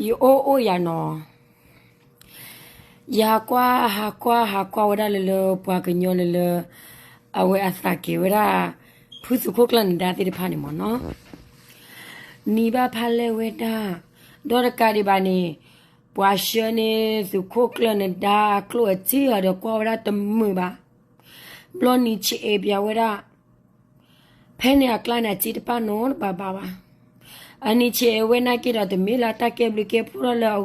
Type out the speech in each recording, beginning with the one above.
ယအိၣ်အိၣ်ယၤနီၤ, ယဟးကွၢ်ဟးကွၢ်ဟးကွၢ်ဝဲဒၣ်လၢလၢပှၤကညီလၢလၢ အဝဲအသးကဲၤဝဲဒၣ် ဖုသုးခိၣ်ကျၢၢ်နဒါသ့ၣ်တဖၣ်န့ၣ်မ့ၢ်နီၤ, နံၤဘၣ်ဖးလဲၢ်ဝဲဒၣ်, ဒီးတကးဒံးဘၣ်န့ၣ်, ပှၤဆှၢန့ၢ်သုးခိၣ်ကျၢၢ်နဒါအကျိၣ်အစ့အီၤဒီးကွၢ်ဝဲဒၣ်တမုာ်ဘၣ်. ဘျီနံၤဆံးအဲၣ်ပၠးဝဲဒၣ် ဖဲန့ၣ်အကျါန့ၣ် အစ့တပာ်နီတဘၣ်ဘၣ်ဘၣ်. အနံၤဆံးအဲၣ်ဝဲနာ်က့ဒီးတမ့ၢ်လၢအတၢ်ကဲဘျုးကဲဖှိၣ်ထီၣ်လၢ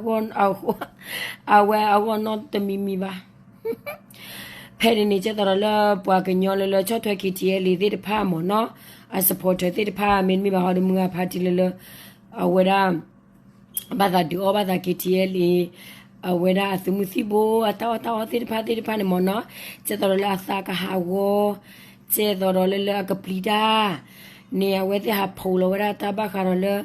အဝဲအဂီၢ်နီတမံၤမံၤဘၣ်. ဖဲန့ၣ်န့ၣ် ကဲသိးဒီးလၢပှၤကညီလၢလၢဆီၣ်ထွဲ ခ့ထံအဲလ့ သ့ၣ်တဖၣ်မ့ၢ်နီၤ, အ supporter သ့ၣ်တဖၣ် မ့တမ့ၢ်ဘၣ်ဟီဒီးမုၢ်ဂၤဖါတံၢ်လၢလၢ အဝဲဒၣ် ဘၣ်သးဒုးအီၣ်ဘၣ်သး ခ့ထံအဲလ့ အဝဲဒၣ်အသုးမုၢ်သံၣ်ဘိ အတၢ်အီၣ်တၢ်အီသ့ၣ်တဖၣ်သ့ၣ်တဖၣ်န့ၣ်မ့ၢ်နီၤ, ကဲသိးဒီးလၢအသးကဟးဂီၤ, ကဲသိးဒီးလၢလၢအကပျံၤတၢ် န့ၣ် အဝဲသ့ၣ်ဟးဖိးလီၤဝဲဒၣ်တၢ်ဘၣ်ဃးဒီးလၢ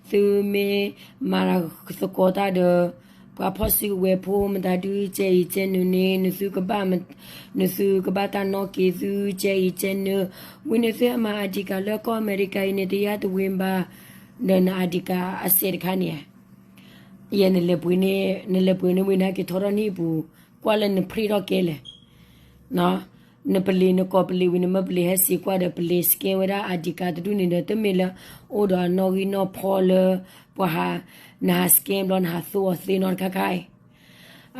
သုမ့ၢ်မၤသကိးတၢ်ဒီး ပှၤဖီၣ်စုကဝဲၤဖိ မတၤဒုကဲအံၤကဲနုာ်န့ၣ် နသုကဘၣ် နသုကဘၣ်တၢ်နီၣ်က့ၤသုကဲအံၤကဲနုာ်, ဝံၤန့ၣ်သုမၤ ID card လၢကီၢ်အမဲရကၤအံၤန့ၣ် တယါတဝ့ၤဘၣ်, ဒီးန ID card အစဲးတခါန့ၣ် ယဲ နလဲၤပှ့ၤန့ၢ် နလဲၤပှ့ၤန့ၢ်ဝံၤန့ၣ် က့ၤထီထီၣ်န့ၢ်အပူၤ ကွၢ်လၢနဖျ့ထီၣ်ကဲလဲၣ်. နပလ့ၤ နကိးပလ့ၤဝံၤ နမၢပလ့ၤဟဲစံးကွၢ်ဒီး ပလ့ၤ scan ဝဲဒၣ် ID card တဒူၣ်န့ၣ်ဒီး တမ့ၢ်လၢအိၣ်ဒီးအနီၣ်ဂံၢ်နီၣ်ဖီလၢ ပှၤဟး နဟး scan ဘျီ နဟးသိအီၤသ့နီတခါခါအံၤ.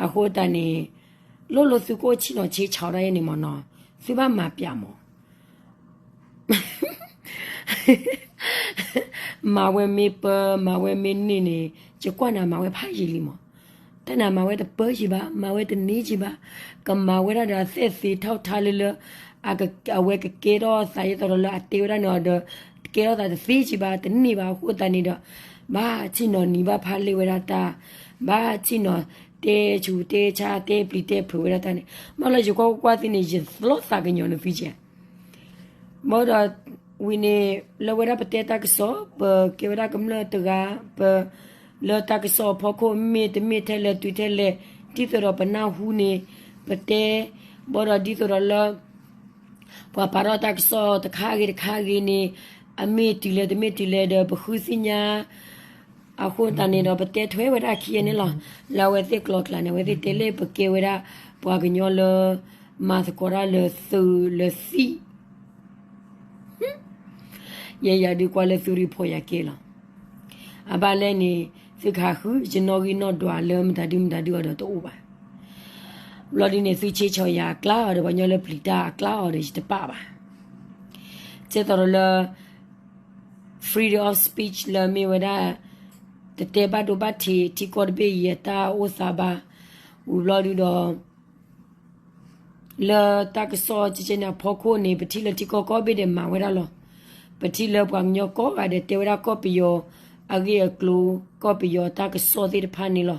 အဃိသတးန့ၣ် လိၣ်လိၣ်သုကအိၣ်ဆ့ၣ်နီၤဆ့ဆဲးဒၣ်ယဲန့ၣ်မ့ၢ်နီၤ, သုဘၣ်မၤပၠးမး မၤဝဲမ့ၢ်ပၢ မၤဝဲမ့ၢ်န့ၢ်န့ၣ် ယကွၢ်နၤမၤဝဲဖးယံာ်လံမး. တၢ်နၤမၤဝဲတပၢယံာ်ဘၣ်, မၤဝဲတန့ၢ်ယံာ်ဘၣ်, ကမၤဝဲဒၣ်ဒီးအသဲၣ်သ့ထီၣ်ထါလၢလၢ အဝဲကကဲထီၣ်သးယဲသိးဒီးလၢအတဲဝဲဒၣ်န့ၣ်ဒီး ကဲထီၣ်သးတသ့ယံာ်ဘၣ်, တန့ၢ်ဘၣ်. အဃိသတးန့ၣ်ဒီး ဘၣ်ဆ့ၣ်နီၤနံၤဘၣ်ဖးလဲၢ်ဝဲဒၣ်တၢ်, ဘၣ်ဆ့ၣ်နီၤတဲဆူးတဲဆါတဲပျံၤတဲဖုးဝဲဒၣ်တၢ်န့ၣ်, မ့ၢ်လၢယကွၢ်ကွၢ်ကွၢ်သ့န့ၣ် ယသလီၤသးကညီၤနသုကဲ ဘၣ်ဒီး ဝံၤန့ၣ် လၢဝဲဒၣ်ပတဲတၢ်ကစီၣ် ပကဲဝဲဒၣ်ကမျၢၢ်တဂၤ ပ လၢတၢ်ကစီၣ်အဖီခိၣ် မ့ၢ်တမ့ၢ်ထဲလဲၣ်တုၤထဲလဲၣ် ဒ်သိးဒီးပနၢ်ဟူန့ၣ် ပတဲ ဘၣ်ဒီးဒ်သိးဒီးလၢ ပှၤပာ်ထီၣ်တၢ်ကစီၣ်တခါဂ့ၤတခါဂ့ၤန့ၣ် အမ့ၢ်တုၤလဲၣ်တမ့ၢ်တုၤလဲၣ်ဒီး ပဃုသ့ၣ်ညါ အဃိသတးန့ၣ်ဒီး ပတဲထွဲဝဲဒၣ်ခံဂၤန့ၣ်လီၤ. လၢအဝဲသ့ၣ်ကျီကျါန့ၣ် အဝဲသ့ၣ်တဲလၢပကဲဝဲဒၣ် ပှၤကညီလၢ မၤသကိးတၢ်လၢသုးလၢသံၣ် ယဲယၤဒုးကွၢ်လၢသု report ယၤကဲလီၤ. အဘၣ်လဲၣ်န့ၣ် သုကဟးဃုယနီၣ်ဂံၢ်နီၣ်ဒွးလၢမတၤဒုမတၤဒုအီၤဒီးတအိၣ်ဘၣ်. ဘျီဒ်န့ၣ် သုဆ့ဆၢယၤအကျါအီၤဒီး ပှၤကညီလၢပျံၤတၢ်အကျါအီၤဒီး ယတပာ်ဘၣ်. ကဲသိးဒီးလၢ freedom of speech လၢမ့ၢ်ဝဲဒၣ် တတဲဘၣ်ဒိဘၣ်ထံးထံကီၢ်တဘ့ၣ်အံၤအတၢ်အိၣ်သးဘၣ်. ဝံၤဘျီဒုဒီး လၢတၢ်ကစီၣ်ကဲကဲန့ၣ်အဖီခိၣ်န့ၣ် ပထံၣ်လၢထံကီၢ်ကိးဘ့ၣ်ဒဲးမၤဝဲဒၣ်လီၤ. ပထံၣ်လၢပှၤကညီကိးဂၤဒဲးတဲဝဲဒၣ်ကီၢ်ပယီၤအဂ့ၢ်အကျိၤ ကီၢ်ပယီၤတၢ်ကစီၣ်သ့ၣ်တဖၣ်န့ၣ်လီၤ.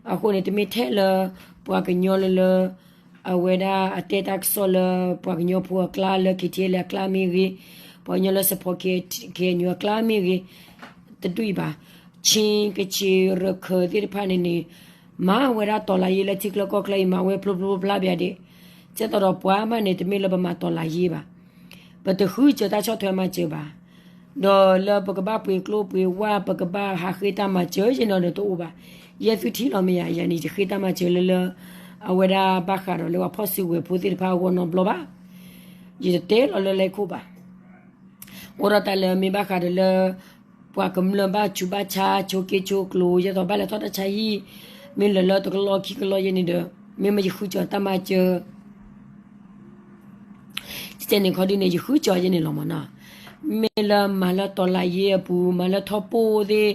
အဃိန့ၣ် တမ့ၢ်ထဲလၢပှၤကညီလၢလၢ အဝဲဒၣ်အတဲတၢ်ကစီၣ်လၢပှၤကညီဖိအကျါ လၢ ခ့ထံအဲလ့ အကျါမ့ၢ်ဂ့ၤ, ပှၤကညီလၢ support ခ့ၣ်အဲၣ်ယူၣ် အကျါမ့ၢ်ဂ့ၤ, တဒူၣ်အံၤဘၣ်. ခ့ၣ်ကဆ့ၣ်ရခၢၣ်သ့ၣ်တဖၣ်န့ၣ်န့ၣ် မၤဝဲဒၣ်တီၤလၤယ့လၢထံချၢကီၢ်ချၢအံၤ မၤဝဲဖျိဖျိဖျါဖျါဘၣ်ဒဲး. ကဲသိးဒီးပှၤမးန့ၣ် တမ့ၢ်လၢပမၤတီၤလၤယ့ဘၣ်. ပတဃုစၢၤတၢ်ဆီၣ်ထွဲမၤစၢၤဘၣ်. ဒီးလၢပကဘၣ်ပှ့ၤကျိပှ့ၤဝၣ် ပကဘၣ်ဟးဃ့တၢ်မၤစၢၤယဲၢ်နီၤဒီးတအိၣ်ဘၣ်. ယဲၢ်သုထံၣ်လီၤမ့ၢ်ယၤ ယၤန့ၣ် ယဃ့တၢ်မၤစၢၤလၢလၢ အဝဲဒၣ်ဘၣ်ဃးဒီးလၢပှၤဖီၣ်စုကဝဲၤဖိသ့ၣ်တဖၣ်အဂီၢ်နီတဘျီဘၣ်. ယတတဲလီၤလၢလဲၤခိၣ်ဘၣ်. အိၣ်ဒီးတၢ်လၢမ့ၢ်ဘၣ်ဃးဒီးလၢ ပှၤကမျၢၢ်ဘၣ်ဆူးဘၣ်ဆါ ဆိးက့ဆိးကျိၤ ယဲသိးဘၣ်လဲၤထီၣ်တၢ်ဆါဟံၣ် မ့ၢ်လၢလၢတကလီၢ်ခံကလီၢ်ယဲၢ်န့ၣ်ဒီး မ့ၢ်မ့ၢ်ယဃုစၢၤတၢ်မၤစၢၤ တဲန့ၣ်ခီဒုန့ၣ် ယဃုစၢၤယဲၢ်န့ၣ်လီၤမ့ၢ်နီၤ. မ့ၢ်လၢမၤလၢတီၤလၤယ့အပူၤ မၤလၢထီၣ်ပိၢ်သ့ၣ်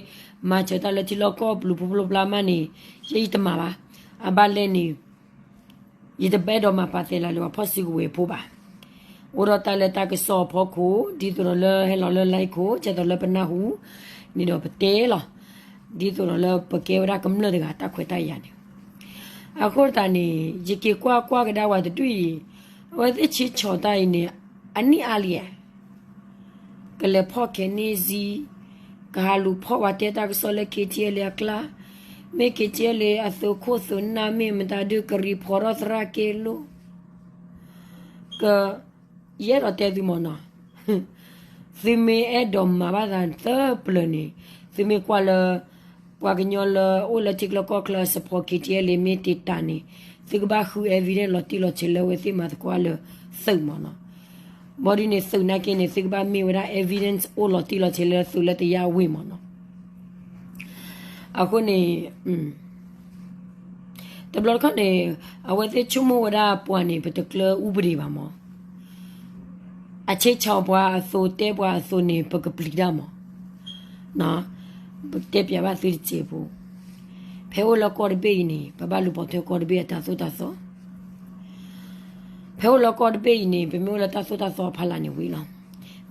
မၤစၢၤတၢ်လၢထံလီၢ်ကီၢ်ပူၤဖျိဖျိဖျါဖျါမးန့ၣ် ယဲၢ်ယတမၤဘၣ်. အဘၣ်လဲၣ်န့ၣ် ယတဘၣ်အဲၣ်ဒိးမၤပာ်သဲလၢလၢပှၤဖီၣ်စုကဝဲၤဖိဘၣ်. အိၣ်ဒီးတၢ်လၢတၢ်ကစီၣ်အဖီခိၣ် ဒ်သိးဒီးလၢဟဲလီၤလၢ live ခိၣ် ကဲသိးလၢပနၢ်ဟူန့ၣ်ဒီးပတဲလီၤ. ဒ်သိးဒီးလၢပကဲဝဲဒၣ်ကမျၢၢ်တဂၤတၢ်ခွဲးတၢ်ယာ်န့ၣ် အဃိသတးန့ၣ် ယက့ၤကွၢ်ကွၢ်ကဒါဝဲတဒူၣ်အံၤ အဝဲသ့ၣ်ဆ့ဆီၣ်တၢ်အံၤန့ၣ် အနံၣ်အါလံဧါ ကလဲၤဖီၣ်ခဲန့ၣ်ဇံ ကဟးလူၤဖီၣ်ဝဲတဲတၢ်ကစီၣ်လၢ ခ့ၣ်ထံအဲလ့ အကျါ, မ့ၢ် ခ့ၣ်ထံအဲလ့ အသုးခိၣ်သုးနၢ်မ့ၢ်မတၤဒုး ကreportထီၣ်သရၣ်က့လိၣ် က ယအဲၣ်ဒိးတဲသုမ့ၢ်နီၤ, သုမ့ၢ်အဲၣ်ဒိးမၤဘၣ်သးသၢပျၢၤန့ၣ် သုမ့ၢ်ကွၢ်လၢ ပှၤကညီလၢအိၣ်လၢထံချၢကီၢ်ချၢ support K T L A မ့ၢ်တ့တၢ်န့ၣ် သုကဘၣ်ဃု evidence လီၤတံၢ်လီၤဆဲးလၢအဝဲသ့ၣ်မၤသကိးလၢသုးမ့ၢ်နီၤ. ဘၣ်ဒုးန့ၣ် သုးနာ်က့န့ၣ် သုကဘၣ်မ့ၢ်ဝဲဒၣ် evidence အိၣ်လီၤတံၢ်လီၤဆဲးလၢသုးလၢတယၢ်ဝ့ၢ်မ့ၢ်နီၤ. အဃိန့ၣ် တဘျီတခီၣ်န့ၣ် အဝဲသ့ၣ်ဆိကမိၣ်ဝဲဒၣ်ပှၤန့ၣ် ပတကျၢအူပဒံးဘၣ်မ့ၢ် အဆ့ဆၢပှၤအသိးတဲပှၤအသိးန့ၣ် ပကပျံၤတၢ်မ့ၢ် ပတဲပျးဘၣ်သုတစဲးဖိ. ဖဲအိၣ်လၢကီၢ်တဘ့ၣ်အံၤန့ၣ် ပဘၣ်လူၤပိာ်ထွဲကီၢ်တဘ့ၣ်အတၢ်သိၣ်တၢ်သီ. ဖဲအိၣ်လၢကီၢ်တဘ့ၣ်အံၤန့ၣ် ပမ့ၢ်အိၣ်လၢတၢ်သိၣ်တၢ်သီအဖီလာ်န့ၣ်ဝံၤလီၤ.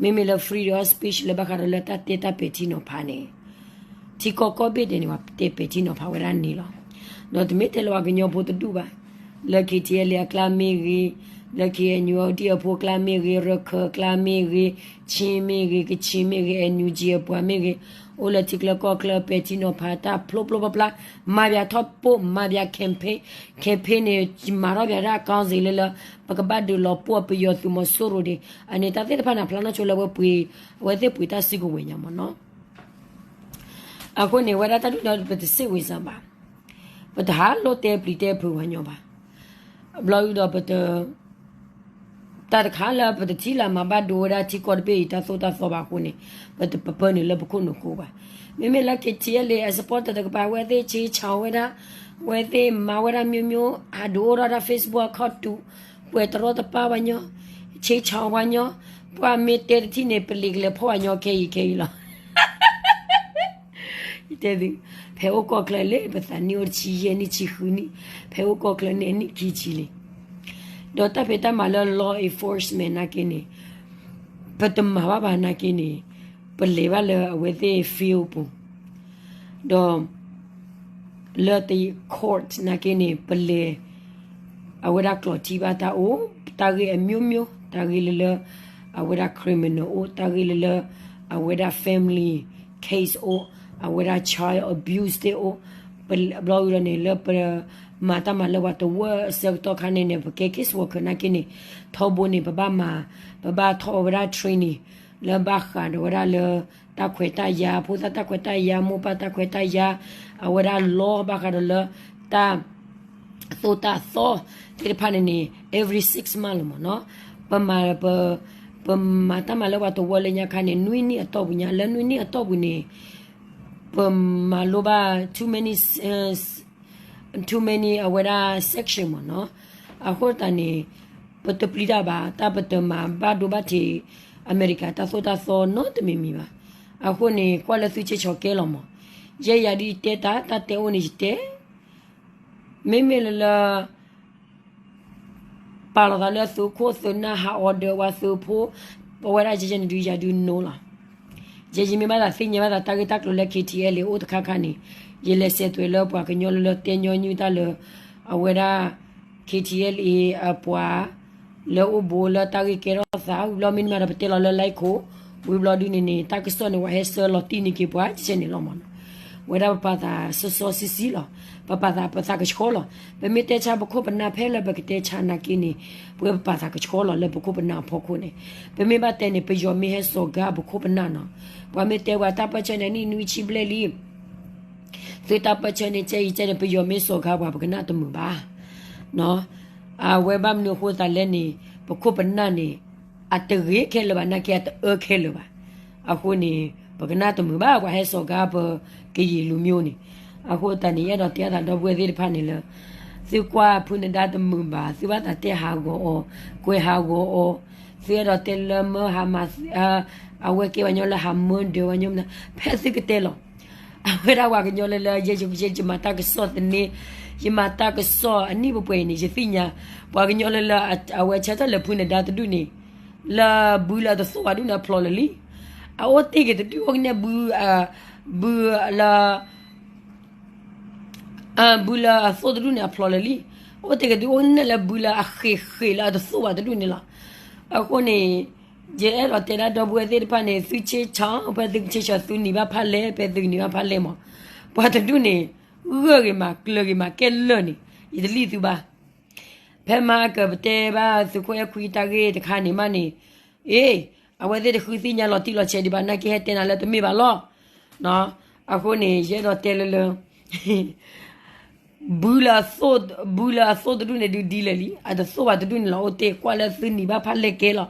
မ့မ့ၢ်လၢ freedom of speech လၢဘၣ်ဃးဒီးလၢတၢ်တဲတၢ်ပဲာ်ထံနီၤဖးန့ၣ် ထံကီၢ်ကီၢ်ဘ့ၣ်ဒဲးန့ၣ် ပှၤတဲပဲာ်ထံနီၤဖးဝဲဒၣ်န့ၣ်လီၤ. ဒီးတမ့ၢ်တဲလၢပှၤကညီဖိတဒူၣ်ဘၣ်, လၢ K T L A အကျါမ့ၢ်ဂ့ၤ, လၢ K N U ဒံၣ်အဖိအကျါမ့ၢ်ဂ့ၤ, ရခၢၣ်အကျါမ့ၢ်ဂ့ၤ, ချင်းမ့ၢ်ဂ့ၤ, ကချင်မ့ၢ်ဂ့ၤ, N U G အပှၤမ့ၢ်ဂ့ၤ, အိၣ်လၢထံချၢကီၢ်ချၢ ပဲာ်ထံနီၤဖးတၢ်ဖျိဖျိဖျါဖျါ, မၤပှၤထီၣ်ပိာ်, မၤပှၤ campaign, campaign န့ၣ် မၤထီၣ်ပှၤဒၣ် council လၢလၢ ပကဘၣ်ဒုးလီၤပိာ်ပယီၤသုးမီၤစိရိၤဒံး, အန့ၣ်တၢ်သ့ၣ်တဖၣ်န့ၣ် ဖျါနီၣ်ဆိလၢအဝဲပှ့ၤ, အဝဲသ့ၣ်ပှ့ၤတၢ်စုကဝဲၤညါမ့ၢ်နီၤ. အဃိန့ၣ် ဝဲဒၣ်တၢ်ဒုၣ်ဒါပတစ့ၣ်ဝံၤစၢ်ဘၣ်, ပတဟးလိၣ်တဲပျံၤတဲဖုးပှၤညီဘၣ်. ဘျီဒုဒီးပတ, တၢ်တခါလၢပတထံၣ်လၢမၤဘၣ်ဒိဝဲဒၣ်ထံကီၢ်တဘ့ၣ်အံၤတၢ်သိၣ်တၢ်သီဘၣ်အဃိန့ၣ်, ပတပၢနုာ်လၢပခိၣ်နူာ်ကိးဘၣ်. မ့မ့ၢ်လၢ K T L A အ supporter တကပၤ အဝဲသ့ၣ်ဆ့ဆၢဝဲဒၣ်, အဝဲသ့ၣ်မၤဝဲဒၣ် မျိုးမျိုး, အဒုးအိၣ်ထီၣ်ဒၣ် Facebook account တူာ်, ပှဲၤတရီတပါပှၤညီ, ဆ့ဆၢပှၤညီ, ပှၤမ့ၢ်တဲတထံၣ်န့ၣ် ပလံာ်ကလဲၤဖီၣ်ပှၤညီခဲအံၤခဲအံၤလီၤ. ယတဲသု, ဖဲအိၣ်ကီၢ်ချၢလၢပသးနံၣ်အိၣ်တဆံယဲၢ်နံၣ်ဆံဃုနံၣ်, ဖဲအိၣ်ကီၢ်ချၢန့ၣ်အနံၣ်ခံဆံလံ. ဒီးတၢ်ဖံးတၢ်မၤလၢ law enforcement နာ်က့န့ၣ်, ပတမၤဘၣ်ဘၣ်နာ်က့န့ၣ်, ပလဲၤဘၣ်လၢအဝဲသ့ၣ် field ပူၤ, ဒီး လၢတ court နာ်က့န့ၣ် ပလဲၤ အဝဲဒၣ်ကျိးထံဘၣ်တၢ်အိၣ်, တၢ်ဂ့ၢ်အမျိုးမျိုး, တၢ်ဂ့ၢ်လၢလၢ အဝဲဒၣ် criminal အိၣ်, တၢ်ဂ့ၢ်လၢလၢ အဝဲဒၣ် family case အိၣ်, အဝဲဒၣ် child abuse သ့ၣ်အိၣ်, ဘျီဒုဒီးန့ၣ် လၢပမၤတၢ်မၤလၢပှၤတဝၢအဆၢကတီၢ်ခါန့ၣ်န့ၣ် ပကဲ case worker နာ်က့န့ၣ်, ထီဘိန့ၣ် ပဘၣ်မၤ, ပဘၣ်ထီၣ်ဝဲဒၣ် training လၢဘၣ်ဃးဒီးဝဲဒၣ်လၢ တၢ်ခွဲးတၢ်ယာ်, ဖိသၣ်တၢ်ခွဲးတၢ်ယာ်, မိၢ်ပၢ်တၢ်ခွဲးတၢ်ယာ်, အဝဲဒၣ် law ဘၣ်ဃးဒီးလၢ တၢ်သိၣ်တၢ်သီသ့ၣ်တဖၣ်န့ၣ်န့ၣ် every six month လီၤမ့ၢ်နီၤ. ပမၤ, ပ, ပမၤတၢ်မၤလၢပှၤတဝၢလၢညါခါန့ၣ် နွံနံၣ်အတီၢ်ပူၤညါ, လၢနွံနံၣ်အတီၢ်ပူၤန့ၣ် ပမၤလိဘၣ် too many, too many အဝဲဒၣ် section မ့ၢ်နီၤ. အဃိသတးန့ၣ် ပတပျံၤတၢ်ဘၣ်, တၢ်ပတမၤဘၣ်ဒိဘၣ်ထံး အမဲရကၤတၢ်သိၣ်တၢ်သီနီတမံၤမံၤဘၣ်. အဃိန့ၣ် ကွၢ်လၢသုဆ့ဆၢကဲလီၤမး, ယဲယၤဒ်ယတဲတၢ်, တၢ်တဲအိၣ်န့ၣ်ယတဲ, မ့မ့ၢ်လၢလၢ ပာ်လီၤသးလၢသုးခိၣ်သုးနၢ်ဟး order ဝဲသုးဖိ, ပဝဲဒၣ်ယဲယဲန့ၣ်ဒုးယၤဒုး no လီၤ. ယဲယမ့ၢ်ဘၣ်သးသ့ၣ်ညါဘၣ်သးတၢ်ဂ့ၢ်တၢ်ကျိၤလၢ K T L A အိၣ်တခါခါန့ၣ်, ယလဲၤစဲးသွဲးလၢပှၤကညီလၢလၢတဲညီနုၢ်တၢ်လၢ အဝဲဒၣ် K T L A အပှၤ လၢအိၣ်ဘူးလၢတၢ်ဂ့ၢ်ကဲထီၣ်သး, ဝံၤဘျီမ့ၢ်မးဒီးပတဲလီၤလၢ like ခိၣ်, ဝံၤဘျီဒုန့ၣ်န့ၣ် တၢ်ကစီၣ်န့ၣ် ပှၤဟဲဆှၢလီၤတံၢ်န့ၢ်က့ၤပှၤ ကဆဲန့ၣ်လီၤမးနီၤ. ဝဲဒၣ်ပပာ်သးစီစီဆှံဆှံလီၤ, ပပာ်သးပသးကဆှီလီၤ. ပမ့ၢ်တဲဆါပခိၣ်ပနၢ်ဖဲလၢပကတဲဆါနာ်က့န့ၣ်, ပဝဲပပာ်သးကဆှီလီၤလၢပခိၣ်ပနၢ်အဖီခိၣ်န့ၣ်, ပမ့ၢ်ဘၣ်တဲန့ၣ် ပယီၤမ့ၢ်ဟဲစိာ်ကါပခိၣ်ပနၢ်နီၤ, ပှၤမ့ၢ်တဲပှၤတၢ်ပၢၢ်ဆၢန့ၣ် နံၣ်နွံဆံဘျဲၣ်လံ သုတၢ်ပၢၢ်ဆၢန့ၣ် ကဲအံၤကဲန့ၣ် ပယီၤမ့ၢ်စိာ်ကါပှၤ ပကနၣ်တမုာ်ဘၣ်. အဝဲဘၣ်မနုၤအဃိသတးလဲၣ်န့ၣ် ပခိၣ်ပနၢ်န့ၣ် အတဂ့ၤခဲလၢာ်ဘၣ် နာ်က့အတအၢခဲလၢာ်ဘၣ်. အဃိန့ၣ် ပကနၣ်တမုာ်ဘၣ် ပှၤဟဲစိာ်ကါပကယံာ်လူၤမျိၤန့ၣ်. အဃိသတးန့ၣ် ယအဲၣ်ဒိးတဲအသးဒီပုၢ်ဝဲၢ်သ့ၣ်တဖၣ်န့ၣ်လၢ သုကွၢ်ဖုနဒါတမုာ်ဘၣ်, သုဘၣ်သးတဲဟးဂီၤအီၤ, ကွဲးဟးဂီၤအီၤ, သုအဲၣ်ဒိးတဲလၢမၢဟးမၤ အဝဲကဲပှၤကညီလၢဟးမၢဒၢးပှၤကညီမနုၤ ဖဲသုကတဲလီၤ. အဝဲဒၣ်ပှၤကညီလၢလၢ ယဲယမၤတၢ်ကစီၣ်သန့, ယမၤတၢ်ကစီၣ်အနံၣ်ပှဲၤပှဲၤအံၤန့ၣ် ယသ့ၣ်ညါ ပှၤကညီလၢလၢ အဝဲဆၢထၢၣ်လၢဖုနဒါတဒူၣ်န့ၣ် လၢဘုလၢအတသိၣ်ဘၣ်ဒူၣ်န့ၣ်အဖျိလၢာ်လံ. အအိၣ်တ့ၢ်က့ၤတဒူၣ်အိၣ်ကန့ၣ် ဘု, ဘုလၢ ဘုလၢအသိၣ်တဒူၣ်န့ၣ်အဖျိလၢာ်လံ. အိၣ်တ့ၢ်က့ၤတဒူၣ်အိၣ်ကန့ၣ်လၢဘုလၢအဃ့ၢ်ဃ့ၢ်လၢအတသိၣ်ဘၣ်တဒူၣ်န့ၣ်လီၤ. အဃိန့ၣ် ယအဲၣ်ဒိးတဲဒၣ်ဒီပုၢ်ဝဲၢ်သ့ၣ်တဖၣ်န့ၣ် သုဆ့ဆၢ, ဖဲသုကဆ့ဆၢသုန့ၢ်ဘၣ်ဖးလဲၢ်, ဖဲသုကန့ၢ်ဘၣ်ဖးလဲၢ်မး, ပှၤတဒူၣ်န့ၣ် ဂၢၢ်ဂ့ၤမးကျၢၤဂ့ၤမးကဲလၢာ်န့ၣ် ယတလံၣ်သုဘၣ်. ဖဲမၤကပတဲဘၣ်သုးခိၣ်အဲၣ်ခွံတၢ်ဂ့ၢ်တခါန့ၣ်မးန့ၣ်, အ့, အဝဲသ့ၣ်တဃုသ့ၣ်ညါလီၤတံၢ်လီၤဆဲးဒံးဘၣ် နာ်က့ဟဲတဲနၤလၢတမ့ၢ်ဘၣ်လီၤ. အဃိန့ၣ် ယအဲၣ်ဒိးတဲလၢလၢ ဘုလၢအသိၣ်, ဘုလၢအသိၣ်တဒူၣ်န့ၣ်ဒုးဒ်လဲၣ်လံ, အတသိၣ်ဘၣ်တဒူၣ်န့ၣ်လီၤ. အိၣ်တ့ၢ်ကွၢ်လၢသုနံၤဘၣ်ဖၣ်လဲၢ်ကဲလီၤ.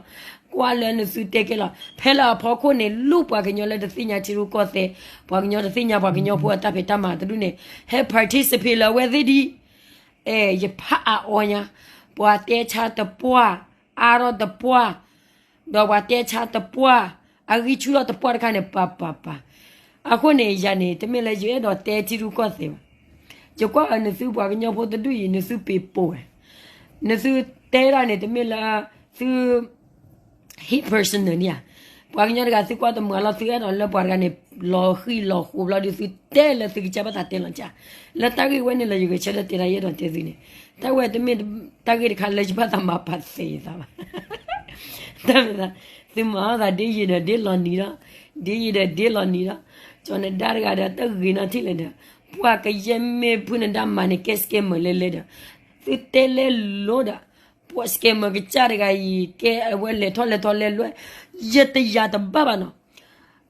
ကွၢ်လၢနသုတဲကဲလီၤ. ဖဲလၢအဖီခိၣ်န့ၣ် လူၢ်ပှၤကညီလၢတသ့ၣ်ညါထံရူၢ်ကီၢ်သဲး, ပှၤကညီတသ့ၣ်ညါပှၤကညီဖိအတၢ်ဖံးတၢ်မၤတဒူၣ်န့ၣ် ဟဲ participate လၢအဝဲသ့ၣ်ဒံး, အဲ ယဖးအါအီညါ, ပှၤတဲဆါတပှၢ်, အါထီၣ်တပှၢ်, ဒီးပှၤတဲဆါတပှၢ်, အဂံၢ်ဆူၣ်ထီၣ်တပှၢ်တခါန့ၣ် ပၤပၤပၤ. အဃိန့ၣ် ယၤန့ၣ် တမ့ၢ်လၢယအဲၣ်ဒိးတဲထံရူၢ်ကီၢ်သဲးဘၣ်. ယကွၢ်အီၤ နသုပှၤကညီဖိတဒူၣ်အံၤ နသုပ့ၤပိာ်ဝဲ, နသုတဲဒၣ်န့ၣ် တမ့ၢ်လၢသု hit person န့ၣ်ဧါ. ပှၤကညီတဂၤသုကွၢ်တမုာ်လီၤ သုအဲၣ်ဒိးလၢပှၤတဂၤန့ၣ် လီၤဃံၤလီၤဃိးဘျီဒီး သုတဲလၢသုကစၢ်ဘၣ်သးတဲလီၤကၢ်. လၢတၢ်ဂ့ၢ်ဝဲန့ၣ်လီၤ ယဂဲၤဆၢထၢၣ်တဲဒၣ် ယအဲၣ်ဒိးတဲသုန့ၣ်, တၢ်ဝဲတမ့ၢ်တၢ်ဂ့ၢ်တခါလၢယဘၣ်သးမၤပာ်သ့ယသးဘၣ်. တၢ်မ့ၢ်သး သုမၤအီၣ်သးဒ်ယံၤဒီးဒ်လီၤနံၤဒီး, ဒ်ယံၤဒီးဒ်လီၤနံၤဒီး, ကၠီၤနဒါတဂၤဒီး တဂ့ၤနီၢ်ထံၣ်လဲၣ်ဒီး, ပှၤကယဲၢ်မ့ၢ်ဖုနဒါမၤန့ၣ် ကဲ scammer လဲၤလဲၤဒီး, သုတဲလဲၤလိၤဒီး ပှၤ scammer ကစၢ်တဂၤအံၤ ကဲအဝဲလဲၤထီၣ်လဲၤထီလဲၤလွဲၢ်, ယတယာ်တဘၣ်ဘၣ်နီၤ.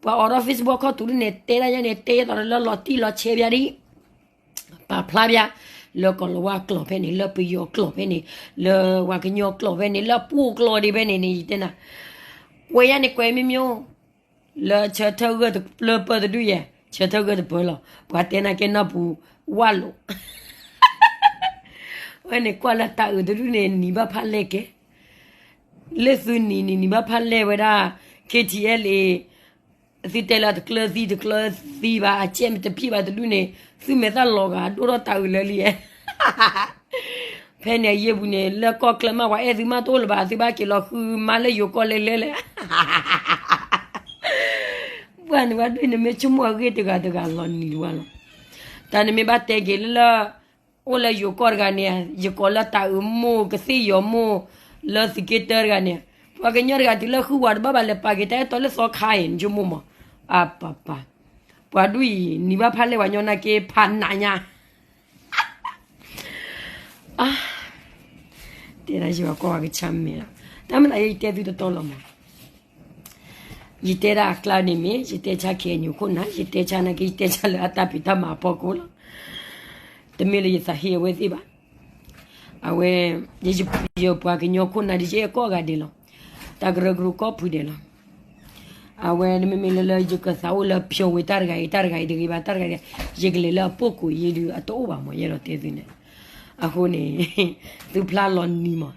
ပှၤအိးထီၣ် Facebook ခီၣ်ထူးဒ်န့ၣ် တဲဒၣ်ယဲန့ၣ် တဲယဲသိးလၢလီၤတံၢ်လီၤဆဲးဘၣ်ဒံး, ပာ်ဖျါဘၣ်, လၢကီၢ်လၤဝါကျိာ်ဖဲန့ၣ် လၢပယီၤကျိာ်ဖဲန့ၣ် လၢပှၤကညီကျိာ်ဖဲန့ၣ် လၢပှိၢ်ကျိာ်ဒံးဖဲန့ၣ်န့ၣ် ယတဲနၤ ကွဲးယါန့ၣ်ကွဲးမ့ၢ်မ့ၢ်, လၢဆၢထၢၣ်ဂၢၢ်တပျၢၢ်ပၢၢ်တဒူၣ်ယဲၢ်, ဆၢထၢၣ်ဂၢၢ်တပၢၢ်လီၤ. ပှၤတဲနၤကဲနီၢ်ပူၤဝၣ်လိာ်, ဝဲန့ၣ်ကွၢ်လၢတၢ်အုးတဒူၣ်န့ၣ် နံၤဘၣ်ဖၣ်လဲၢ်ကဲ, လၢသုနံၤန့ၣ် နံၤဘၣ်ဖၣ်လဲၢ်ဝဲဒၣ် KTLA သုတဲလၢတကျၢၤသံတကျၢၤသံဘၣ် အကဲမ့ၢ်တဖံးဘၣ်တဒူၣ်န့ၣ် သုမဲာ်သၣ်လီၤဂာ်ဒိၣ်ထီၣ်တၢ်အုးလၢလံဧါ. ဖဲန့ၣ်အယဲၢ်ပူၤန့ၣ် လၢကီၢ်ချၢမး ပှၤအဲၣ်သုမးတအိၣ်လၢၤဘၣ် သုဘၣ်က့ၤလီၤဃုမါလၢယိၤကီၢ်လဲၤလဲၤလဲၣ်. ပှၤန့ၣ်ဝဲဒၣ် နမ့ၢ်ဆိကမိၣ်အဂ့ၢ်တဂၤတဂၤလီၤနံၤတဝါလီၤ. တၢ်နမ့ၢ်ဘၣ်တဲက့ၤလၢလၢ အိၣ်လၢယိၤကီၢ်တဂၤန့ၣ် ယကိးလၢတၢ်အုးမိၢ်ကသ့ၣ်ယီၤမိၢ် လၢသုးက့တၢတဂၤန့ၣ် ပှၤကညီတဂၤတုၤလၢဃုဝၤတဘၣ်ဘၣ်လဲၤပာ်က့ၤတၢ်အဲၣ်တီလၢသီခါအံၤ နဆိကမိၣ်မး. အပပၤ, ပှၤဒူၣ်အံၤ နံၤဘၣ်ဖၣ်လဲၢ်ပှၤညီနာ်က့ဖးနးညါ တဲဒၣ်ယွၤကီၢ်ပှၤကဆါမဲာ်လီၤ. တၢ်မနုၤယတဲသုတတီလီၤမး. ယတဲဒၣ်အကျါန့ၣ်မ့ၢ် ယတဲဆါ KNU ခိၣ်နၢ် ယတဲဆါနာ်က့ ယတဲဆါလၢအတၢ်ဖံးတၢ်မၤအဖီခိၣ်လီၤ. တမ့ၢ်လၢယသးဟ့အဝဲသ့ၣ်ဘၣ်. အဝဲ ယပှၤကညီခိၣ်နၢ်ဒ်ယဲၢ်ကိးဂၤဒဲးလီၤ. တၢ်ကရၢကရိကိးဖုဒဲးလီၤ. အဝဲမ့မ့ၢ်လၢလၢယကသးအိၣ်လၢဖျိးဝဲတၢ်တဂၤအံၤ တၢ်တဂၤအံၤတဂ့ၤဘၣ် တၢ်တဂၤအံၤ ယကလဲၤလၢအပူၤကွံာ်ယဲဒုးအတအိၣ်ဘၣ်မး ယအဲၣ်ဒိးတဲသုန့ၣ်. အဃိန့ၣ် သုဖျါလီၤနံၤမး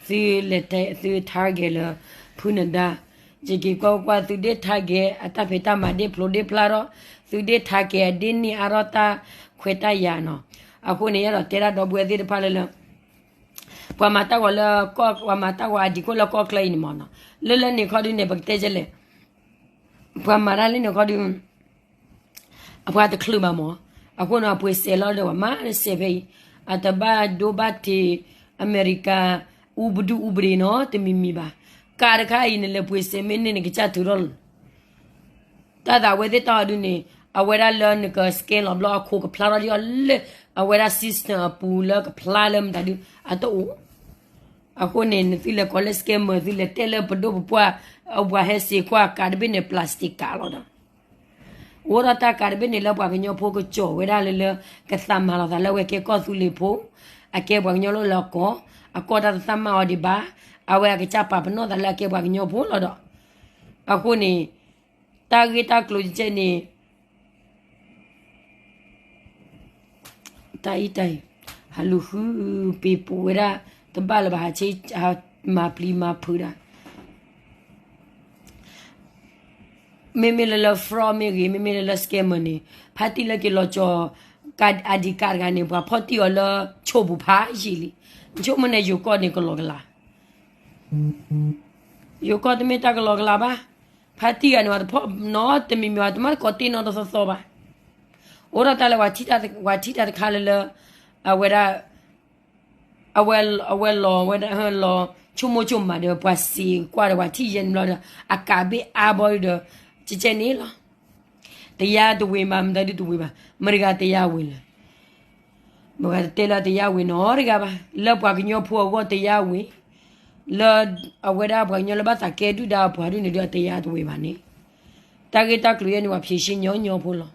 သုလဲၤတဲ သု target လၢ ဖုနဒါ ယက့ၤကွၢ်ကွၢ် သုဒ့ၣ် target အတၢ်ဖံးတၢ်မၤဒ့ၣ်ဖျိးဒ့ၣ်ဖျါထီၣ် သုဒ့ၣ် target အဒ့ၣ်န့ၣ်အါထီၣ်တၢ်ခွဲးတၢ်ယာ်နီၤ. အဃိန့ၣ် ယအဲၣ်ဒိးတဲဒၣ်ဒီပုၢ်ဝဲၢ်သ့ၣ်တဖၣ်လၢလၢ ပှၤမၤတၢ်ဂီၤလၢကီၢ် ပှၤမၤတၢ်ဂီၤအဒံးခိၣ်လၢကီၢ်ချၢအံၤန့ၣ်မးနီၤ လၢလၢန့ၣ်ခီဒုန့ၣ် ပကတဲကလဲၣ် ပှၤမၤတၢ်လၢန့ၣ်ခီဒု အပှၤတချုးဘၣ်မး. အဃိန့ၣ် အပှ့ၤစဲးလီၤဒီး ပှၤမၤစဲးဖဲအံၤ အတဘၣ်ဒိဘၣ်ထံး အမဲရကၤ ဥပဒေ ဥပဒေ နီၤ တမံၤမံၤဘၣ်. ကးတခါအံၤ နလဲၤပှ့ၤစဲးမ့ၢ်န့ၢ် နကစၢ်ထုးထီၣ်လီၤ. တၢ်သးဝဲသ့ၣ်တၢ်အီၤဒုန့ၣ် အဝဲဒၣ်လၢနက scan လီၤဘျီ အခိၣ်ကဖျါထီၣ်ဒ်အီၤလၢ အဝဲဒၣ် system အပူၤလၢကဖျါလၢမတၤဒု အတအိၣ်. အဃိန့ၣ် နသုလဲၤကိးလၢ scammer သုလဲၤတဲလၢပဒိၣ်ပပှၢ် အပှၤဟဲစ့းကွၢ်ကးတဘ့ၣ်န့ၣ် plastic ကးလီၤဒီး အိၣ်ဒီးတၢ်ကးတဘ့ၣ်န့ၣ်လၢပှၤကညီဖိကစီၤဝဲဒၣ်လၢလၢ ကသးမၤလီၤသးလၢအဝဲကဲကီၢ်သူလ့ၤဖိ အကဲပှၤကညီလီၤလၢအကီၢ် အကီၢ်တၢ်တသးမၤအီၤဒံးဘၣ် အဝဲအကစၢ်ပာ်ပနီၣ်သးလၢအကဲပှၤကညီဖိလီၤဒီး အဃိန့ၣ် တၢ်ဂ့ၢ်တၢ်ကျိၤကဲန့ၣ် တၢ်အံၤတၢ်အံၤ ဟးလူၤဃုပ့ၤပိာ်ဝဲဒၣ် တဘၣ်လၢၤဘၣ် ဟးဆ့ ဟးမၤပျံၤမၤဖုးဒၣ် မ့မ့ၢ်လၢလၢ fraud မ့ၢ်ဂ့ၤ မ့မ့ၢ်လၢလၢ scammer န့ၣ် ဖါတံၢ်လၢက့ၤလီၤကၠီၤ ကး ID card တဂၤန့ၣ် ပှၤဖီၣ်တံၢ်အီၤလၢ ဆိၣ်ပူၤဖးယံာ်လံ ဆိကမိၣ်န့ၣ် ယိၤကီၢ်န့ၣ်ကလီကလး ယိၤကီၢ်တမ့ၢ်တၢ်ကလီကလးဘၣ် ဖါတံၢ်ဂၤန့ၣ် ပှၤတဖီၣ်နီတမံၤမံၤ ပှၤတမၤတကိးတ့ၢ်နီတသီသီဘၣ် အိၣ်ဒီးတၢ်လၢပှၤထံၣ်တၢ်တခါလၢလၢ အဝဲဒၣ် အဝဲ အဝဲလီၤဝဲဒၣ်လီၤ ဆိကမိၣ်ဆိကမးဒီး ပှၤစံးကွၢ်ဒီး ပှၤထံၣ်ယဲၢ်န့ၣ်ဘျီဒီး အကးဘ့ၣ်အါဘီဒီး ကဲကဲန့ၣ်လီၤ တရားဝင်ဘၣ် မတၤဒုတဝင်ဘၣ် မတၤတဂၤတရားဝင်လဲၣ် မတၤတတဲလၢတရားဝင်နီတဂၤဘၣ် လၢပှၤကညီဖိအဂီၢ်တရားဝင် လၢအဝဲဒၣ်ပှၤကညီလၢဘၣ်သးကဲဒုၣ်ဒါအပှၤဒုၣ်န့ၣ်ဒီးတရားဝင်ဘၣ်န့ၣ် တၢ်ဂ့ၢ်တၢ်ကျိၤယဲၢ်န့ၣ် ပှၤဖြေရှင်းညီညီဖိလီၤ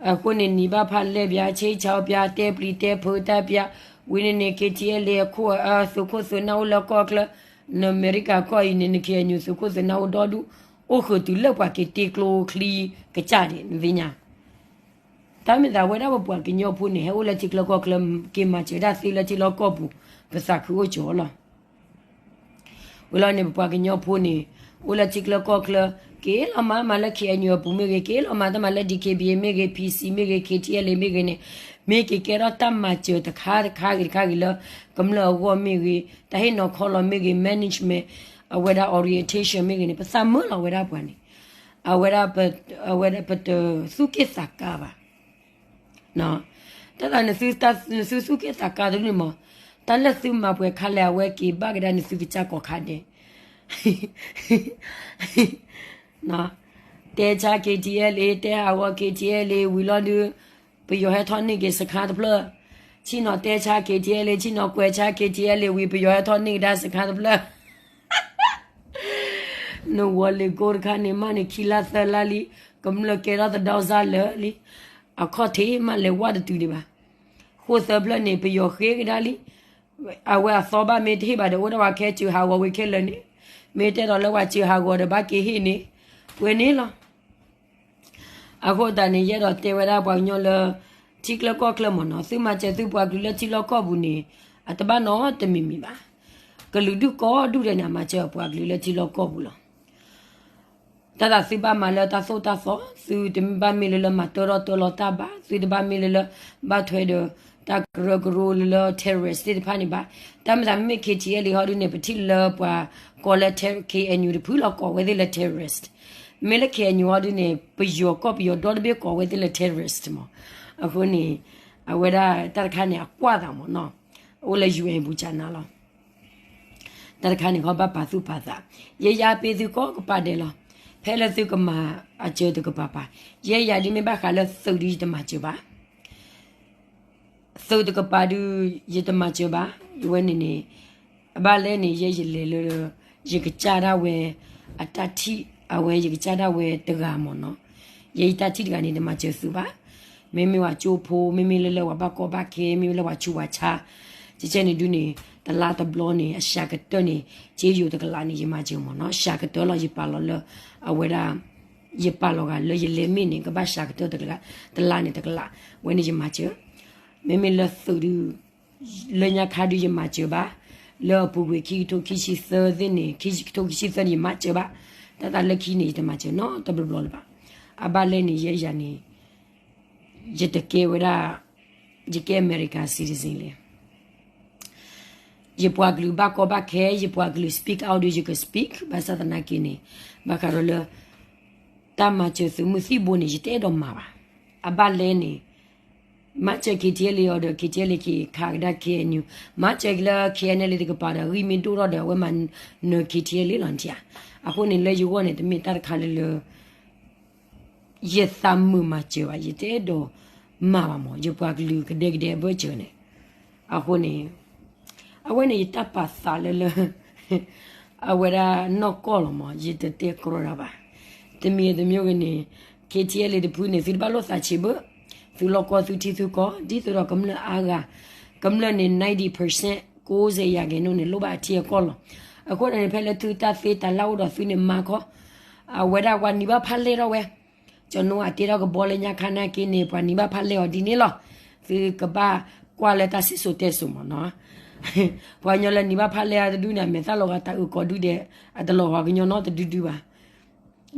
အဃိန့ၣ် နံၤဘၣ်ဖးလဲၢ်ပၠး ဆ့ဆါပၠး တဲပျံၤတဲဖုးတၢ်ပၠး, ဝံၤန့ၣ်န့ၣ် KTLA အခိၣ်အသုးခိၣ်သုးနၢ်အိၣ်လၢကီၢ်ချၢ, နအမဲရကၤကီၢ်အံၤန့ၣ် န KNU သုးခိၣ်သုးနၢ်အိၣ်ဒီဒူၣ်, အိၣ်ဃုာ်တုၤလၢပှၤက့ၤတ့ကျိချံကစၢ်ဒံး နသ့ၣ်ညါ တၢ်မ့ၢ်သးဝဲဒၣ်ပပှၤကညီဖိန့ၣ် ဟဲအိၣ်လၢထံချၢကီၢ်ချၢ က့ၤမၤစၢၤတၢ်သ့လၢထံလီၢ်ကီၢ်ပူၤ, ပသးခုအိၣ်ကၠီလီၤ. ဝံၤလီၤန့ၣ် ပပှၤကညီဖိန့ၣ် အိၣ်လၢထံချၢကီၢ်ချၢ, က့ၤလီၤမၤမၤလၢ KNU အပူၤမ့ၢ်ဂ့ၤ, က့ၤလီၤမၤတၢ်မၤလၢ DKBA မ့ၢ်ဂ့ၤ, PC မ့ၢ်ဂ့ၤ, KTLA မ့ၢ်ဂ့ၤန့ၣ်, မ့ၢ်က့ၤကဲထီၣ်တၢ်မၤစၢၤတခါတခါဂ့ၤတခါဂ့ၤလၢ ကမျၢၢ်အဂီၢ်မ့ၢ်ဂ့ၤ, တၢ်ဟ့ၣ်နီၤခီလီၤမ့ၢ်ဂ့ၤ, management အဝဲဒၣ် orientation မ့ၢ်ဂ့ၤန့ၣ် ပသးမုာ်လီၤဝဲဒၣ်ပှၤန့ၣ်, အဝဲဒၣ် အဝဲဒၣ်ပတသူၣ်က့ၣ်သးကါဘၣ် တၢ်သးနသုသူၣ်က့ၣ်သးကါတဒူၣ်န့ၣ်မး, တၢ်လၢသုမၤပှဲၤခါလဲၣ် အဝဲက့ၤဘၣ်ကဒါနသုကစၢ်ကိးခါဒဲး, တဲဆါ KTLA တဲဟးဂီၤ KTLA ဝံၤလီၤဒုး, ပယီၤဟဲထီၣ်န့ၢ်က့ၤစခါတဖျၢၣ်, ဆ့ၣ်နီၤတဲဆါ KTLA ဆ့ၣ်နီၤကွဲးဆါ KTLA ဝံၤ ပယီၤဟဲထီၣ်န့ၢ်ကဒါစခါတဖျၢၣ် နဝီၤလ့ၤကိတခါန့ၣ် မ့ၢ်န့ၣ်ခံလါသၢလါလံ, ကမျၢၢ်ကဲထီၣ်သဒီစါလၢာ်လံ, အခီၣ်ထံးမးလဲၤဝဲတတုၤဒံးဘၣ်. ဃိၣ်သၢဖျၢၣ်န့ၣ် ပယီၤဃ့ကဒါလံ, အဝဲအသီဘၣ်မ့ၢ်တဟ့ၣ်ဘၣ်ဒီး အိၣ်ဒၣ်ဝဲခဲစၢၤဟးဂီၤဝံၤခဲလၢာ်န့ၣ်, မ့ၢ်တဲဒီးလၢပှၤစၢၤဟးဂီၤဒီးဘၣ်က့ၤဟ့ၣ်န့ၣ်, ဝဲန့ၣ်လီၤ. အဃိသတးန့ၣ် ယအဲၣ်ဒိးတဲဝဲဒၣ်ပှၤကညီလၢ ထံချၢကီၢ်ချၢမ့ၢ်နီၤ, သုမၤစၢၤသုပှၤကလုာ်လၢထံလီၢ်ကီၢ်ပူၤန့ၣ် အတဘၣ်နီတမံၤမံၤဘၣ်. ကလုာ်ဒူၣ်ကိးဒူၣ်ဒဲးန့ၣ် အမၤစၢၤအပှၤကလုာ်လၢထံလီၢ်ကီၢ်ပူၤလီၤ. တၢ်သးသုဘၣ်မၤလၢတၢ်သိၣ်တၢ်သီ, သုတမ့ၢ်ဘၣ်မ့ၢ်လၢလၢမၤတၢထီၣ်တၢလီၤတၢ်ဘၣ်, သုတဘၣ်မ့ၢ်လၢလၢ ဘၣ်ထွဲဒီး တၢ်ကရၢကရိလၢလၢ terrorist သ့ၣ်တဖၣ်န့ၣ်ဘၣ်. တၢ်မ့ၢ်သးမ့မ့ၢ် KTLA ဟီဒုန့ၣ် ပထံၣ်လၢပှၤကိးလၢ KNU တဖုလီၤကိးဝဲသ့ၣ်လၢ terrorist. မ့ၢ်လၢ KNU ဟီဒုန့ၣ် ပယီၤကီၢ်ပယီၤဒီတဘ့ၣ်ကိးဝဲသ့ၣ်လၢ terrorist မး. အဃိန့ၣ် အဝဲဒၣ်တၢ်တခါန့ၣ် အကွၢ်သးမ့ၢ်နီၤ, အိၣ်လၢ UN ပူၤကနၤလီၤ. တၢ်တခါန့ၣ် ခီဘၣ်ပာ်သူၣ်ပာ်သး, ယဲယါပ့ၤသုကိးကပၤဒဲးလီၤ. ဖဲလၢသုကမၤအစၢၤတကပၤပၤ, ယဲယၤဒ်မ့ၢ်ဘၣ်ဃးလၢသုးဒု ယတမၤစၢၤဘၣ်. သုးတကပၤဒု ယတမၤစၢၤဘၣ်. ယဝဲန့ၣ်န့ၣ် အဘၣ်လဲၣ်န့ၣ် ယဲယလဲၤလၢ ယကစၢ်ဒၣ်ဝဲ အတၢ်ထံၣ် အဝဲယကစၢ်ဒၣ်ဝဲတဂၤမ့ၢ်နီၤ. ယဲယတၢ်ထံၣ်တဂၤန့ၣ် တမၤစၢၤသုးဘၣ်. မ့မ့ၢ်ဝဲကၠိဖိ, မ့မ့ၢ်လၢလၢပှၤဘၣ်ကီဘၣ်ခဲ, မ့မ့ၢ်လၢပှၤဆူးပှၤဆါ, ကကဲန့ၣ်ဒုန့ၣ် တလါတဘျီန့ၣ် အစှၤကတၢၢ်န့ၣ် က့ယိၤတကလးန့ၣ် ယမၤစၢၤမ့ၢ်နီၤ. စှၤကတၢၢ်လီၤ ယပာ်လီၤလၢ အဝဲဒၣ် ယပာ်လီၤဂာ်လၢယလဲၤမ့ၢ်န့ၣ် ကဘၣ်စှၤကတၢၢ်တကလး, တလါန့ၣ်တကလး, ဝဲန့ၣ်ယမၤစၢၤ. မ့မ့ၢ်လၢသုးဒု လၢညါခါဒုယမၤစၢၤဘၣ်, လၢအပူၤကွံာ်ခံကထိခံဆံသၢသ့ၣ်န့ၣ် ခံကထိခံဆံသၢန့ၣ် ယမၤစၢၤဘၣ်, တၢ်သးလၢခံန့ၣ် ယတမၤစၢၤနီတဘျီဘျီလၢၤဘၣ်. အဘၣ်လဲၣ်န့ၣ် ယဲယၤန့ၣ် ယတကဲဝဲဒၣ် ယကဲ American citizen လဲၣ်. ယပှၤကလုာ်ဘၣ်ကီဘၣ်ခဲ, ယပှၤကလုာ် speak out ဒီး ယက speak ဘၣ်ဆၣ်သနာ်က့န့ၣ် ဘၣ်ဃးဒီးလၢ တၢ်မၤစၢၤသုးမုၢ်သံၣ်ဘိန့ၣ် ယတအဲၣ်ဒိးမၤဘၣ်. အဘၣ်လဲၣ်န့ၣ် မၤစၢၤ KTLA အီၤဒီး KTLA က့ၤခးကဒါ KNU, မၤစၢၤက့ၤလၢ KNLA တကပၤဒီး ဂံၢ်မ့ၢ်ဒိၣ်ထီၣ်ဒီး အဝဲမၤနၢၤ KTLA လီၤနထံၣ်ဧါ. အဃိန့ၣ် လၢယဂီၢ်န့ၣ် တမ့ၢ်တၢ်တခါလၢလၢ ယသးမုာ်မၤစၢၤဘၣ်, ယတအဲၣ်ဒိးမၤဘၣ်မး, ယပှၤကလုာ်ကဒဲကဒဲအဘၢၣ်စၢၤန့ၣ်. အဃိန့ၣ် အဝဲန့ၣ်ယတၢ်ပာ်သးလၢလၢ အဝဲဒၣ်နီၢ်ကီၢ်လီၤမး, ယတတဲကြီတၢ်ဘၣ်. တမံၤတမံၤဂ့ၤန့ၣ် KTLA တဖုန့ၣ် သုတဘၣ်လိၣ်သးဆံးဘၣ်, သုလီၢ်ကီၢ်သုထံသုကီၢ် ဒ်သိးဒီးကမျၢၢ်အါဂၤ, ကမျၢၢ်န့ၣ် ninety percent ကိးစဲးယၤက့ၤန့ၣ် လိၣ်ဘၣ်အထံအကီၢ်လီၤ. အဃိန့ၣ် ဖဲလၢသုတၢ်သ့တၢ်လၢ်အိၣ်ဒီးသုန့ၣ်မၤခီ, အဝဲဒၣ်ပှၤနံၤဘၣ်ဖးလဲၢ်ထီၣ်ဝဲ ကၠီနိအတဲထီၣ်ကဘီလၢညါခါနာ်က့န့ၣ် ပှၤနံၤဘၣ်ဖးလဲၢ်အီၤဒ်န့ၣ်လီၤ. သုကဘၣ်ကွၢ်လၢတၢ်စံၣ်စိၤတဲစိၤမးနီၤ. ပှၤကညီလၢနံၤဘၣ်ဖးလဲၢ်အီၤတဒုန့ၣ် အမဲာ်သၣ်လီၤဂာ်တၢ်အုးကိးဒူၣ်ဒဲး အတလီၤဂာ်ကညီနီတဒုဒုဘၣ်.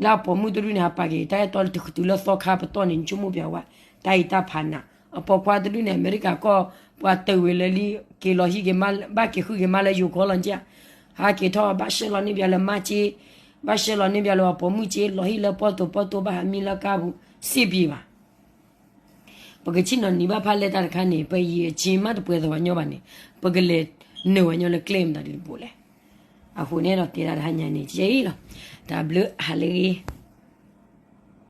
လၢအပိာ်မုၣ်တဒုန့ၣ် ဟးပာ်က့ၤ တၢ်အဲၣ်တီတတုၤလၢသီခါပတီၢ်န့ၣ် နဆိကမိၣ်ပျဲဝဲ တၢ်အံၤတၢ်ဖးနး. အပိာ်ခွါတဒုန့ၣ် အမဲရကၤကီၢ် ပှၤတဝံၤလၢလံ က့ၤလီၤဟံၣ်က့ၤမါ ဘၣ်က့ၤဃုက့ၤမါလၢယိၤကီၢ်လီၤကၠ့. ဟးက့ၤထီၣ် ဘၣ်ရှဲလီၤန့ၢ်ပျဲလၢမါကၠ့, ဘၣ်ရှဲလီၤန့ၢ်ပျဲလၢအပိာ်မုၣ်ကၠ့, လီၤဟံၣ်လၢပီၣ်တိၤပီၣ်တိၤ ဘၣ်ဟးမံလၢကါပူၤ စ့ပံၤဘၣ်. ပကဆ့ၣ်နီၤနံၤဘၣ်ဖးလဲၢ်တၢ်တခါန့ၣ် ပယံာ်အစ့မးတပှဲၤသးပှၤညီဘၣ်န့ၣ် ပကလဲၤနုာ်ဝဲညီလၢကျဲမတၤဒ်တဘိလဲၣ်. အဃိန့ၣ်ဒီးတဲဒၣ်တဟါညါန့ၣ် ကဲအံၤလီၤ. တၢ်ဘျုးဟးလၢဂ့ၤ